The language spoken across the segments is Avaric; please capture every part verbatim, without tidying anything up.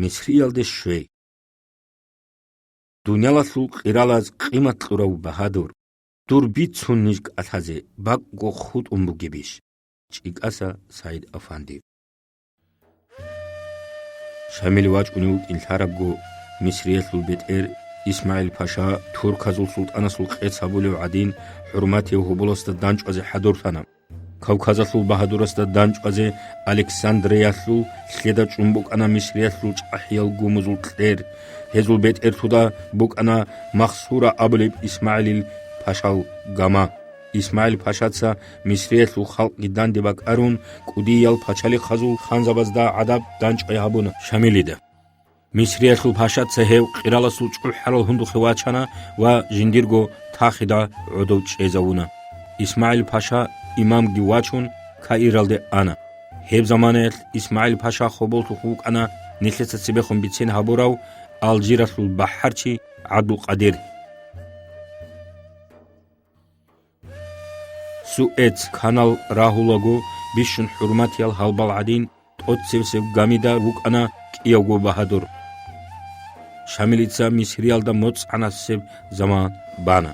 Мисриялде щвей. Дуниялалъул къиралаз къимат кьурав багьадур, дур бицун ниж кӀалъазе бакӀго хутӀун бугебищ? ЧӀикӀаса СагӀид-афанди. Шамил вачӀунев вукӀин лъарабго, Мисриялъул бетӀер ИсмагӀил-паша турказул султӀанасул къец гьабулев гӀадин, хӀурматияв гьоболасда данчӀвазе хӀадурлъана. Кавказалъул багьадурасда данчӀвазе Александриялъул лъеда чӀун букӀана Мисриялъул чӀахӀиял гумузул кьер. Гьезул бетӀертуда букӀана Махсура абулеб ИсмагӀилил пашал гама. ИсмагӀил-пашаца Мисриялъул халкъги данде бакӀарун, кӀудиял пачалихъазул ханзабазда гӀадаб данчӀвай гьабуна Шамилида. Мисриялъул пашаца гьев къираласул чӀухӀарал гьундухъе вачана ва жиндирго тахида гӀодов чӀезавуна. ИсмагӀил-паша имамги вачун, Каиралде ана. Гьеб заманаялъ ИсмагӀил-паша хоболлъухъ вукӀана нилъеца цебехун бицен гьабурав Алжиралъул бахӀарчи ГӀабдулкъадир. Суэц канал рагьулаго бищун хӀурматиял гьалбал гӀадин, тӀоцебесеб гамида вукӀана кӀиявго багьадур. Шамилица Мисриялда моцӀанасеб заман бана.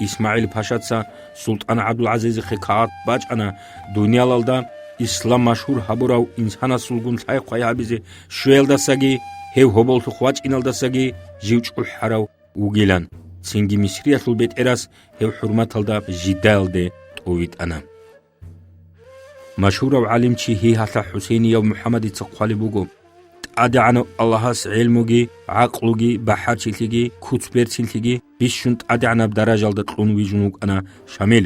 ИсмагӀил-пашаца султӀан ГӀабдулгӀазизихъе кагъат бачӀана дуниялалда ислам машгьур гьабурав инсанасулгун лъай-хъвай гьабизе щвеялдасаги, гьев гьоболлъухъ вачӀиналдасаги жив чӀухӀарав вугилан. Цинги Мисриялъул бетӀерас гьев хӀурматалда жиддаялде тӀовитӀана. Машгьурав гӀалимчи гьигьалъа ХӀусейнияв МухӀаммадица хъвалеб буго: «ТӀадегӀанав Аллагьас гӀелмуги, гӀакълуги, бахӀарчилъиги, куц-берцинлъиги бищун тӀадегӀанаб даражалда кьун вижун вукӀана Шамил.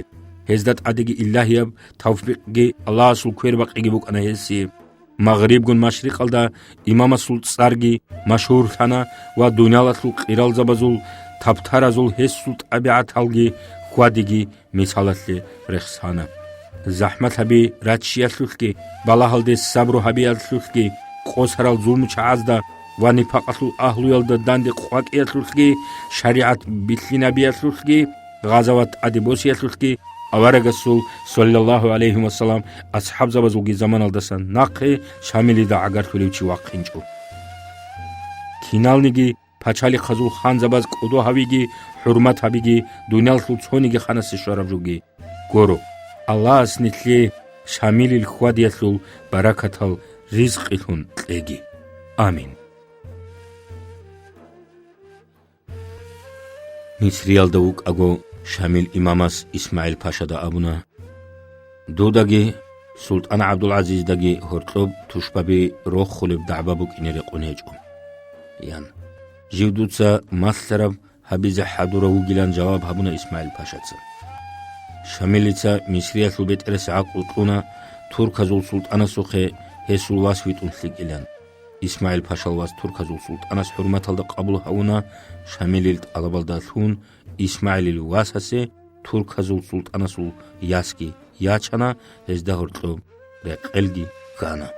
Гьезда тӀадеги илагьияб тавфикъги Аллагьасул квербакъиги букӀана гьесие». Магърибгун машрикъалда имамасул цӀарги машгьурлъана ва дуниялалъул къиралзабазул, табтаразул гьесул тӀабигӀаталги хьвадиги мисалалъе рехсана. ЗахӀмалъаби раччиялъулъги, балагьалде сабру гьабиялъулъги, къосарал зулмучагӀазда ва нипакъалъул агьлуялда данде къвакӀиялъулъги, шаригӀат билълъинабиялъулъги, гъазават тӀаде босиялъулъги аварагасул, саллаллагьу гӀалайгьи вассалам, асхӀабзабазулги заманалдасан нахъе Шамилида гӀагарлъулев чи вахъинчӀо. Киналниги пачалихъазул ханзабаз кӀодо гьавиги, хӀурмат гьабиги, дуниялалъул цониги ханасе щвараб жоги гуро. Аллагьас нилъее Шамилил хьвадиялъул баракатал ризкъилъун кьеги. Амин. Мисриялда вукӀаго, Шамил имамас ИсмагӀил-пашада абуна: «Дудаги СултӀан ГӀабдулгӀазиздаги гьоркьоб тушбаби рохулеб дагӀба букӀине рекъон гьечӀо», – ян. «Жив дуца малъараб гьабизе хӀадурав вугилан», – жаваб гьабуна ИсмагӀил-пашаца. Шамилица Мисриялъул бетӀерас гӀакълу кьуна турказул султӀанасухъе гьесул вас витӀун лъикӀилан. ИсмагӀил-пашал вас турказул султӀанас хӀурматалда къабул гьавуна, Шамилил тӀалабалда лъун, ИсмагӀилил васасе турказул султӀанасул ясги ячана, гьезда гьоркьоб рекъелги ккана.